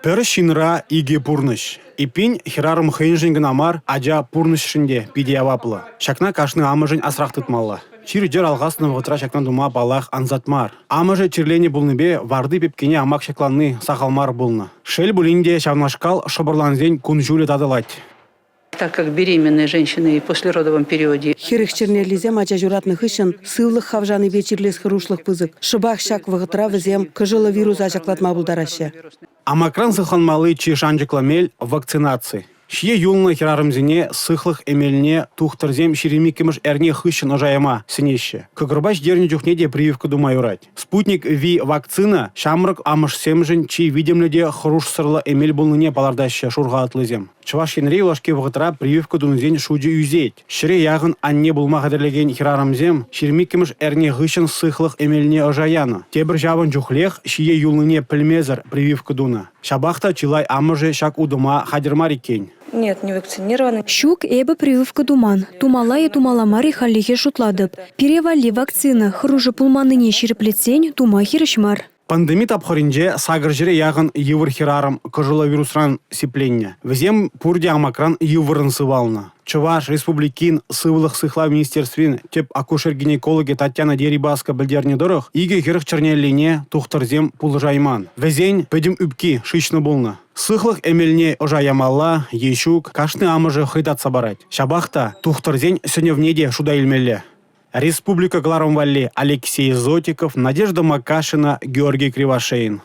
Пӗр ҫынра икӗ пурнӑҫ. Эппин, хӗрарӑм хӑйӗншӗн кӑна мар, ача пурнӑҫӗшӗн те питӗ яваплӑ. Ҫакна кашни амӑшӗн асрах тытмалла. Чир-чӗр алхаснӑ вӑхӑтра ҫакна тума, паллах, ансат мар. Амӑшӗ чирленӗ пулнипе варти пепкене амак ҫакланни сахал мар пулнӑ. Шел пулин те, ҫавнашкал шӑпӑрлансен кун-ҫулӗ татӑлать. Так как беременные женщины и послеродовом периоде Хӗрӗх чӗрнеллисем ача ҫуратнӑ хыҫҫӑн сывлӑх хавшанипе чирлес хӑрушлӑх пысӑк. Шӑпах ҫак вӑхӑтра вӗсем кӑшӑллӑ вируса ҫаклатма пултараҫҫӗ. Амакран сыхланмалли чи шанчӑклӑ мел – вакцинаци. Ҫие юлнӑ хӗрарӑмсене сыхлӑх эмелне тухтӑрсем 22-мӗш эрне хыҫҫӑн ӑша яма сӗнеҫҫӗ. Кӑкӑрпа ҫитернӗ чухне те прививка тума юрать. Спутник Ви вакцина ҫамрӑк амӑшсемшӗн чи витӗмлӗ те хӑрушсӑрлӑ эмел пулнине палӑртаҫҫӗ шур халатлисем. Чӑваш Енре юлашки вӑхӑтра прививка тунисен шучӗ ӳсет. Ҫӗре яхӑн анне пулма хатӗрлекен хӗрарӑмсем 22-мӗш эрне хыҫҫӑн сыхлӑх эмелне ӑша янӑ. Тепӗр ҫавӑн чухлех ҫие юлнине пӗлмесӗр прививка тунӑ. Ҫапах та чылай амӑшӗ ҫак утӑма хатӗр мар иккен. Нет, не вакцинирована. Ҫук, эпӗ прививка туман. Тумалла-и, тумалла мар-и хальлӗхе шутлатӑп. Пире валли вакцина хӑрушӑ пулманнине ҫирӗплетсен тума хирӗҫ мар. Пандеми тапхӑрӗнче 800 яхӑн йывӑр хӗрарӑм кӑшӑллӑ вирусран сипленнӗ. Вӗсем пурте амакран йывӑррӑн сывалнӑ. Чӑваш Республикин Сывлӑх сыхлав министерствин тӗп акушер-гинекологӗ Татьяна Дерибаско пӗлтернӗ тӑрӑх, икӗ хӗрӗх чӗрнеллине тухтӑрсем пулӑшайман. Вӗсен пӗтӗм ӳпки шыҫнӑ пулнӑ. Сыхлӑх эмелне ӑша ямалла е ҫук, кашни амӑшӗ хӑй татса парать. Ҫапах та тухтӑрсен сӗнӗвне те шута илмелле. Республика кӑларӑм валли Алексей Зотиков, Надежда Макашина, Георгий Кривошеин.